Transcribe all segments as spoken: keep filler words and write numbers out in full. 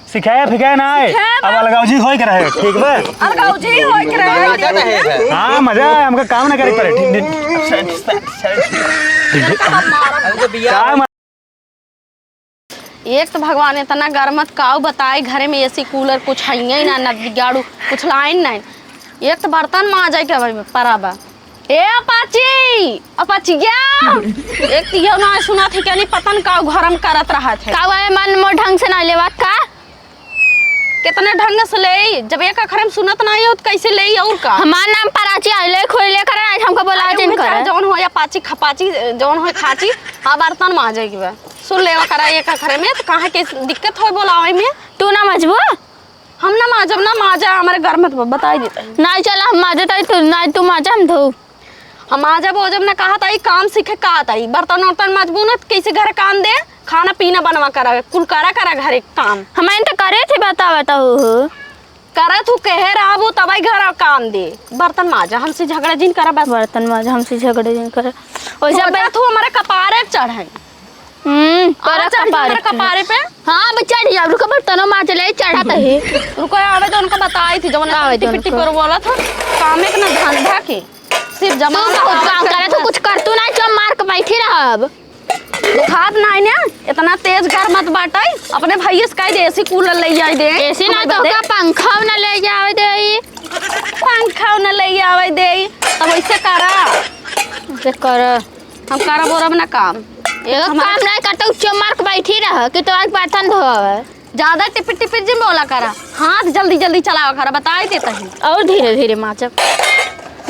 सिखाया फिखाया ना है। सिखाया अब ना। अलगावजी होई के रहे, ठीक बा? अलगावजी होई के रहे। मजा आता है। हाँ, मजा है, हमका काम ना करे पड़े। ठीक, ठीक। अभी तो बियाह काम एक तो भगवान इतना गरमत काऊ बताई, घरे में एसी कूलर कुछ हइये ना, ना बिगाड़ू कुछ लाइन नहीं। एक तो बर्तन माजे के भाई परा बा। ए अपाची, अपाचिया, एक तो यो ना सुनत है, क्या नहीं पता न काऊ घर में करत रहत है। काऊ है मन मोर ढंग से ना लेवा का? कितने ढंग से ले, जब एक अखरे में सुनत ना हो तो कैसे ले और का? हमार नाम पराची है, ले खोई लेकर आज हमको बोला अरे जिन उहे चाहे करे। जौन हो या पाची खपाची, जौन हो खाची, हाँ बर्तन माजे के बा। सुन लेवा करा एक अखरे में, तो कहाँ के दिक्कत होय बोलावे में? तू ना मजबू? हम ना माजब ना, माजा हमारे घर मत ब-, बताई देता है। नहीं चला, हम माजत आई, तू नहीं, तू माजा, हम धो। हम माजब ओजब ना कहत आई, काम सीखे कहत आई। बर्तन उर्तन मजबू ना, तो कैसे घर काम दे, खाना पीना बनवा करा, कुल करा करा घरे काम। हम इन तो करे थे, बतावा तो हो। करत हूँ, कहे रहबू तबई घर काम दे। बर्तन माजा, हमसे झगड़ा जिन करा बस। बर्तन माजा, हमसे झगड़ा जिन करा। वैसे सोचा बे- तू हमारे कपारे चढ़े। हम्म, तोरा आज चढ़ कपारे हमारे पे। कपारे पे। हाँ, अब चढ़ जा, रुको, बर्तनों माज ले, चढ़ा तो ही। रुको, आवे तो उनको बताई थी, जवन आवे तो टिप टिप उनको। पर बोला था, काम एक ना धंधा के, सिर्फ तू जमा बहुत काम करे, तू कुछ कर, तू नहीं, जो मार के बैठी रहब। देखात नहीं ने, इतना तेज घर मत बाटे। अपने भैया से कह दे, एसी कूलर ले आई दे। एसी ना हमारे तो बदे। का पंखा ना ले जावे दे। पंखा ना ले आवे दे, तब ऐसे करा। ऐसे कर। हम करब ओरब ना काम। एगो हमारे काम नहीं करते, उच्चो मार के बैठी रह कि तो आज बर्तन धोवे। ज्यादा टिपिर टिपिर जिन बोला करा, हाथ जल्दी जल्दी चलावा करा, बताई देता ही। और धीरे धीरे माजब।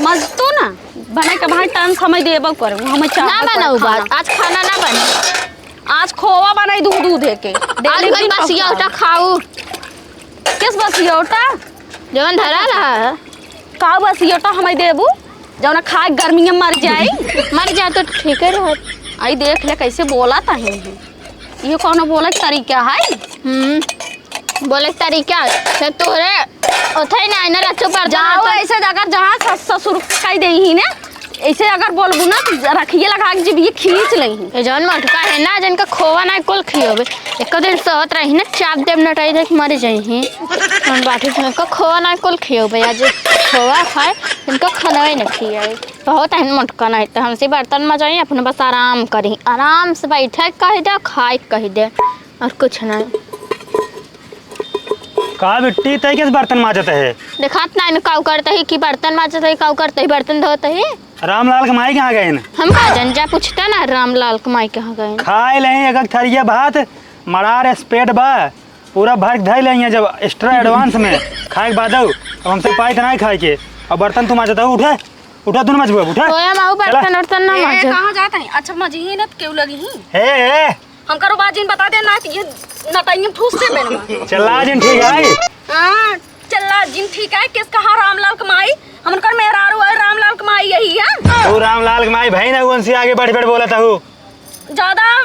मजतू ना, बने के भाई टाइम समय देबो करे, वो हमें ना चाहत बनाऊ खाना। बात, आज खाना ना बने। आज खोवा बनाई दूध दूध है के, आज डेली कोई दिन बस का ये उठा खाऊ। खाऊ। किस बस ये उठा? जवन धरा रहा है। का बस ये उठा हमें देबू, जवन खाए गर्मी में मर जाई। मर जा तो ठीक है रहत। आई देख ले कैसे बोला ताही। ये कौनो बोले के तरीका है? हम्म, बोले के तरीका है। तो तोहरे ओथे ना, ना रचो पर जाओ जाओ। ऐसे अगर जहाँ सास ससुर कह दे ही ना, ऐसे अगर बोलबू ना तो रखिए लगा के जब ये खींच लेही। ये जौन मोटका है ना, जिनका खोवा ना कुल खियोबे। एक दिन सहत रही ना, चाप देब नटाई देख मर जाई ही। हम बाटी से इनका खोवा ना कुल खियोबे, आज खोवा खाए, इनका खाना ही ना खियाए। बहुत है मोटका नहीं तो हमसे बर्तन मजाई, अपने बस आराम करी, आराम से बैठे कह दे, खाए कह दे, और कुछ नहीं। का बिट्टी, तै कैसे बर्तन माजत है? देखात ना इनका काऊ करते ही कि बर्तन माजत है, काऊ करते ही बर्तन धोते ही। रामलाल के माई कहाँ गए न? हम का जन जा पूछता ना रामलाल के माई कहाँ गए न? खाए ले एक एक थरिया भात, मड़ार स्पेट बा, पूरा भर के धइ ले हैं जब एक्स्ट्रा एडवांस में खाए के बाद आऊ। अब हमसे पाई तो नहीं खाए के। अब बर्तन तू माजत हो, उठे, उठा, तू ना माजबू, अब उठा। ओए माऊ, चला। बर्तन उर्तन ना ए, माजो। कहाँ जाता है? अच्छा मजही न त केहू लगी ही। हे, हे, हम करो बात जिन बता दे ना कि ये नटैया ठूस से बेनवा। चला जिन ठीक है। हाँ, चला जिन ठीक है। किस कहा रामलाल के माई? हम उनकर मेहरारू है, रामलाल के माई यही है। तू रामलाल के माई भाई ना, उनसे आगे बढ़ बढ़ बोला था हूँ। ज्यादा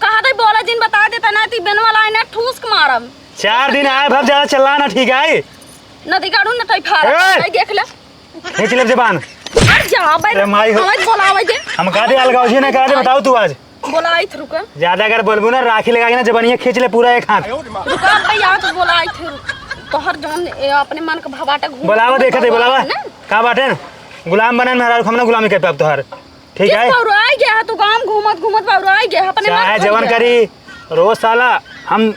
कहा दे बोला जिन बता देता ना ती बेनवा लाई ना ठूस के मारम। चार दिन आए भर ज्यादा चला ना ठीक है। नदी काढ़ू नटई फारा, ए! नटई देख ले। खींच ले जबान। अरे जा बे, अरे माई हो। आवाज बोला, आवाज दे। हम कहा दे अलगाव जी ने कहा दे, बताओ तू आज। बोला आई थे, रुका। ज्यादा अगर बोलबू ना, राखी लगा के ना जबानिया खींच ले पूरा एक हाथ। रुका बे, यहाँ तो बोला आई थे, रुक। तोहर जौन ए, अपने मन के भवाटा घूम बोलावा, देखा दे, बोलावा। ना। का बाटे ना? गुलाम बनन में हरारू, हम ना गुलामी कर पाब तोहर। ठीक किस है? बौराई गया है तू, गांव घूमत घूमत बौराई गया है, अपने चाहे मन जवन खा गया। करी, रोज साला हम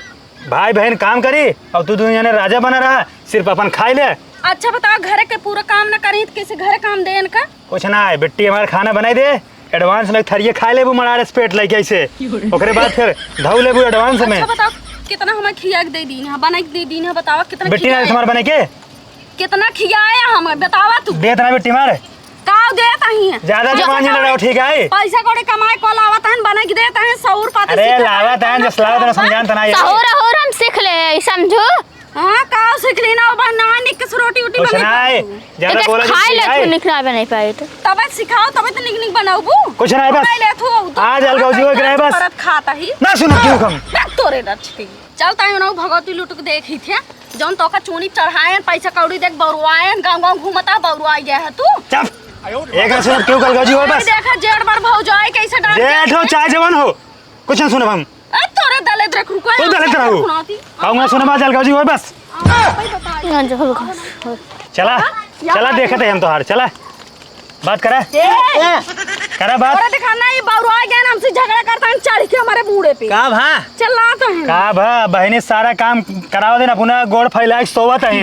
भाई बहन काम करी और तू दुनिया में राजा बना रहा, सिर्फ अपन खाई ले। अच्छा बताओ, घरे के पूरा काम ना करी तो कैसे घरे काम दे इनका? कुछ ना है बिट्टी, हमारा खाना बनाई दे, एडवांस में थरिये खाई लेबू, मड़ार से पेट लेके ऐसे, ओकरे बाद फिर धौ लेबू एडवांस में। अच्छा बताओ, कितना हमें खिया के दे दीन है, बना के दे दीन है, बताओ कितना बिट्टी ना खियाए? तुम्हारे बने के? कितना खियाए हमें, बतावा तू। देत ना बिट्टी मार। काव देत ही है? ज्यादा जो जबान नहीं लड़ाओ, ठीक है? पैसा कौड़ी कमाए को लावत हन, बना के देत हन, सौर पाती अरे सीखे लावत हन, जस लावत हन, समझान तना ये। सहूर अहूर हम सीख ले, समझू? हाँ, काव सीख ली ना, बा ना निक से रोटी उटी कुछ बनाई ना है, पाऊ। ज्यादा एक बोला खाए ले ठीक है? तू निक ना बनाई पाए तो। तब सिखाओ, तब तो निक निक बनाऊबू। कुछ ना है, बस। बनाई ले तू, तू आज अलगाव जी हो गए बस। परत खाता ही। ना सुनो क्यों हम? ना तोरे रचती। चल ताई उनहु भगवती लुटुक देखी थे, जौन तोका चूनी चढ़ाएन, पैसा कौड़ी देख बौरुआएन, गाँव गाँव घूमता बौरुआई गया है तू। चुप। एक सुनब क्यों कल गजी हो बस। देखा जेठ बार भौजाई कैसे डांट जेठ हो चाहे जवान हो, कुछ ना सुनब हम। ए तोरे दलित रख, रुको, तू दलित रहू। सुनाती। कहूँगा सुनबा, अलगाव जी होए बस। आ, भाई बताई। ना, जो होगा। चला, हाँ? चला, देखत है हम तोहार, चला। बात करा। ए! करा बात। अरे देखा ना, ये बउरा गया ना, हमसे झगड़ा करता है, चढ़ के हमारे बूढ़े पे। का भा? चिल्लात है। का भा, बहिनी सारा काम करावा देना, अपना गोड़ फैला के सोवत है।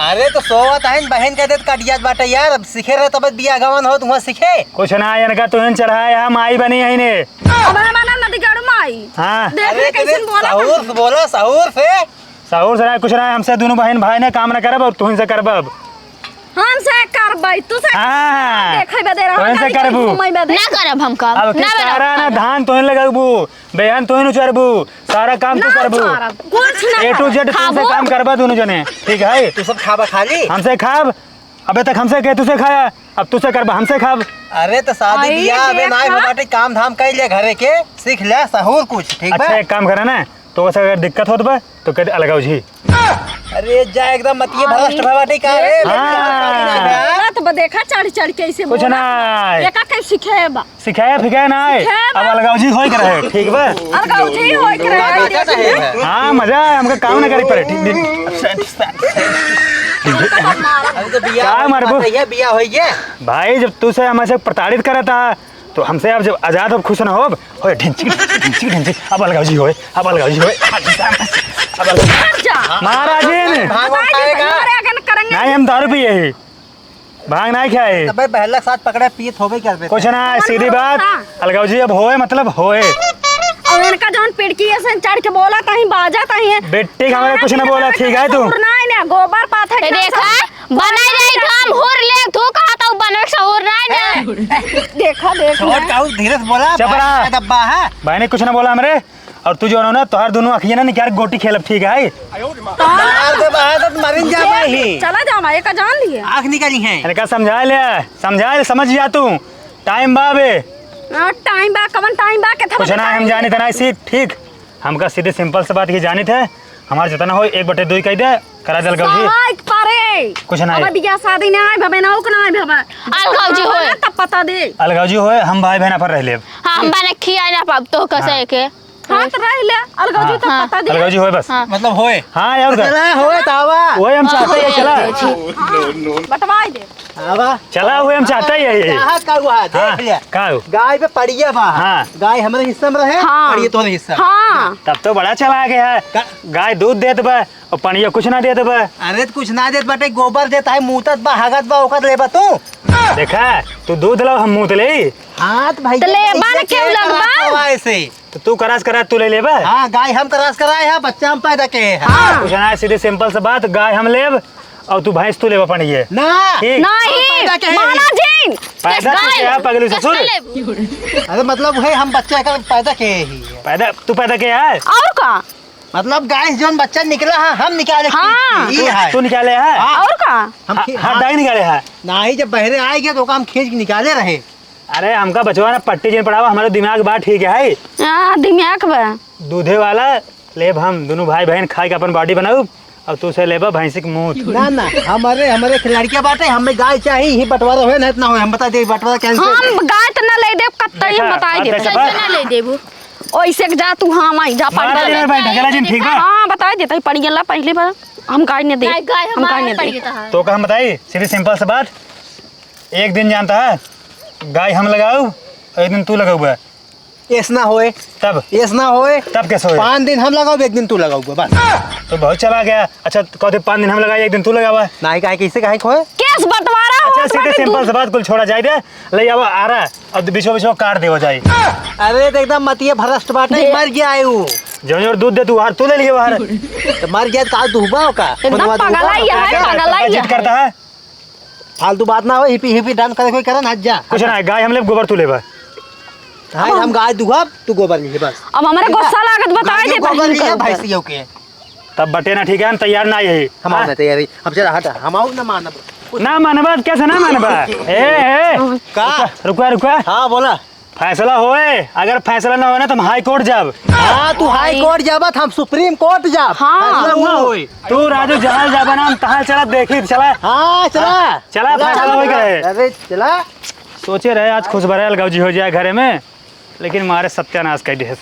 अरे तो सोवत है, बहन कह देत कटियात बाटे यार, अब सीखे रहे तब बिया गवन हो, तुम सीखे। कुछ ना, इनका तुहिन चढ़ाया, हम आई बनी है ने। अब हम ना नदी गढ़ माई। हाँ। देख ले अरे कैसे तेरे बोला सहूर था। से बोला, सहूर से। सहूर से ना, कुछ ना, हमसे दोनों बहन भाई ने काम ना करब और तुहिन से करब अब। हमसे करबै, तू से हाँ। देखै बदे रहो, तुहिन से करबू। घूमै बदे। ना करब हम काम। अब के ना सारा ना धान तुहिन लगबू, बेहन तुहिन उचरबू, सारा काम तू ना करबू। उचरब, कुछ ना ए to करब। Z तुहिन से खाबू? काम करबा दोनों जने, ठीक है? तू सब खाबा खाली? हमसे खाब, अबे तक हमसे के तुसे खाया, अब तुसे करबा हमसे खाब। अरे तो शादी अरे बियाह अबे देखा। नाई हो बाटे, काम धाम कर ले घरे के, सीख ले सहूर कुछ, ठीक बा? अच्छा एक काम करा ना, तो वैसे अगर दिक्कत होत बा तो कह दे अलगाव जी। अरे जा एकदम मतिये भ्रष्ट भवा बाटे का रे? हाँ। बोलत बा देखा चढ़ चढ़ के ऐसे कुछ बोलत ना। बा। एका के सिखाए बा। सिखाया फिखाया ना है। सिखाया अब बा। अलगाव जी होए के रहे, ठीक बा? अलगाव जी होए के रहे। मजा आता है। हाँ, मजा है, हमका काम ना करे पड़े। ठीक, ठीक। अभी तो बियाह का होई, मरबू? पता है, बियाह होई है। भाई, जब तू से हमसे प्रताड़ित करता, तो हमसे अब जब आजाद होब, खुश ना होब, होए ढिंचिक, ढिंचिक, ढिंचिक, अब अलगाव जी होए, अब अलगाव जी होए, अब अलगाव जी। हट जा। महाराजिन। भाग बताई दे, उठाएगा। तुम्हारे आगे न करेंगे। नहीं, हम दारू पिए ही, भांग नहीं खाए। तबे बहला के साथ पकड़े पिए थोबे कर देते। कुछ ना, सीधी बात, हाँ। अलगाव जी अब होए, मतलब होए। और इनका जौन पिड़की ऐसे चढ़ के बोला ताही, बाजा ताही है। बेटी का हमारे कुछ ना बोला, ठीक है तू? सुर ना है ना, गोबर पाथर ए, के देखा? साथ। बनाई रही तो हम हुर ले, तू कहा था बनवे सहूर नाई ना। देखा, देख छोट ले। काऊ धीरे से बोला, चुप रहा। भाई का डब्बा है। भाई ने कुछ ना बोला हमरे, और तू जो ना, तोहार दोनों अखियाँ ना निकाल गोटी खेलब, ठीक है? मार दे बाहर तो मरिन जा भाई। चला जा, माँ, एका जान लिए। आँख निकाली है। इनका समझा ले, समझा ले, समझ जा तू। टाइम बा बे। हाँ, टाइम बा, कवन टाइम बा, के था कुछ ना, हम जानी तना इसी, ठीक। हमका सीधे सिंपल से बात ये जानित है, हमार जितना होई एक बटे दुई कह दे, करा दे अलगाव जी। सहाय पारे। कुछ ना अब है। बियाह शादी ना आए भबे ना उक ना आए भबे। अलगाव जी होए। तब पता दे। अलगाव जी होए, हम भाई बहन पर रह लेब। हाँ, हम बने खिया ना पाब तो कसे हाँ। के। हाँ, तो रह ले, अलगाव जी हाँ। तब हाँ। पता दे। अलगाव जी होए बस। हाँ। मतलब होए। हाँ यार उधर। चला होए तावा। वही हम चाहते हैं, चला। हाँ, बंटवाई दे। आवा। चला, वही हम चाहते ही है ये। चाहत का हुआ है, देख हाँ, लिया। का हो? गाय पे पड़िया बा। हाँ। गाय हमरे हिस्सा में रहे, हाँ। पड़िया तोहरे हिस्सा में। हाँ। तब तो बड़ा चला गया है। का? गाय दूध देत बा और पड़िया कुछ ना देत बा। अरे तो कुछ ना देत बाटे, गोबर देत है, मूतत बा, हगत बा, ओकर लेबा तू। देखा, तू दूध लाओ, हम मूत ले। हाँ तो भाई, तो लेबा ना, केहू लगबा? ऐसे। तो तू करास करा, तू ले लेबा? हाँ, गाय हम करास कराए है, बच्चा हम पैदा किए हैं। हाँ। कुछ ना, सीधे सिंपल से बात, गाय हम लेब और तू भैंस तू लेबा पड़िए। ना। ठीक। नहीं, पैदा के है। महाराजिन। पैदा तू गाय। क्या पगली ससुर? कैसे लेबू? अरे मतलब है हम बच्चा का पैदा किए ही है। पैदा तू पैदा किया है? और का? मतलब गाय से जौन बच्चा निकला है, हम निकाले हाँ। की, ई तू, है। तू निकाले है? हाँ। और का? हम हाँ, खी-, हाँ, हाँ। दाई निकाले है। नहीं, जब बहरे आए गए तो ओका हम खींच के निकाले रहे। अरे हमका बचवा ना पट्टी जिन पढ़ावा, हमारे दिमाग बा ठीक है। हाँ, दिमाग बा। दूधे वाला लेब हम, दोनों भाई बहन खाए के अपन बॉडी बनाऊ, और तू से लेबा भैंसी के मूत। ना, ना, हमारे, हमारे एक लड़किया बाटे, हमें गाय चाहिए, ही बंटवारा होए, नहीं इतना होए, हम बता दे, बंटवारा कैंसिल। हम गाय त ना ले देब, कत्तई हम देखा, बताई बात देब। कैसे बा? कैसे ना ले देबू? ओइसे के जा तू, हाँ, माई, जा, मारा पढ़ ले। जी, भाई, ढकेला जी, ठीक बा? हाँ, बताई देता ही, पढ़ गेला पहली बार, हम गाय ने दे, गाय, गाय हम गाय हमार ने पड़ दे। गया था। तो का हम बताई, सीधी सिंपल सी बात, एक दिन जानता है, गाय हम लगाऊ, एक दिन तू लगाऊ बा। ऐस ना होए। तब? ऐस ना होए। तब कैसे होए? पाँच दिन हम लगाओ, एक दिन तू लगाओ, बस। तो बहुत चला गया। अच्छा, कहते पाँच दिन हम लगाए, एक दिन तू लगावा। नहीं, काहे, कैसे, काहे खोए? केस बंटवारा हो, अच्छा, सीधे तुम्हारे सिंपल दूध। से बात, कुल छोड़ा जाए दे। ले आवा आरा, और बीचो बीचो काट देवा जाए। अरे, तो एकदम मतिये भ्रष्ट बाटे, दे। मर गया है वो। जो जोर दूध दे तू, हार तू ले लिए बाहर। तो मर गया, तो का दुहबा हो का? एकदम खुदवा दुहबा पगला ही है, का? पगला ही जिद है। करता है। फालतू बात ना हो, हिपी हिपी डांस करे कोई करे ना, हट जा। कुछ ना है, गाय हम लेब, गोबर तू लेबा। भाई, हम गाय दुहब, तू गोबर लिए बस। अब हमारे गुस्सा लागत, बताए गाय दे गोबर पहले लिए, कब भैंसियों के। तब बटे ना, ठीक है, हम तैयार ना यही। हम हाँ। ना तैयार है, हम चला हटा, हम आओ ना मानब। ना मानबा, कैसे ना मानबा? ए, ए। का? रुका, रुका। हाँ, बोला। फैसला होए, अगर फैसला ना होए ना, तो हम हाई कोर्ट जाब। हाँ, तू हाई कोर्ट जाबा, तो हम सुप्रीम कोर्ट जाब। हाँ। फैसला हुआ होए। तू राजू जहाँ जाबा ना, हम तहाँ चला, देखी, चला। हाँ, चला। चला, चला, फैसला चला। होए का है। अरे, चला। सोचे रहे आज खुश भरे अलगाव जी हो जाए घरे में, लेकिन मारे सत्यानाश कर दिए।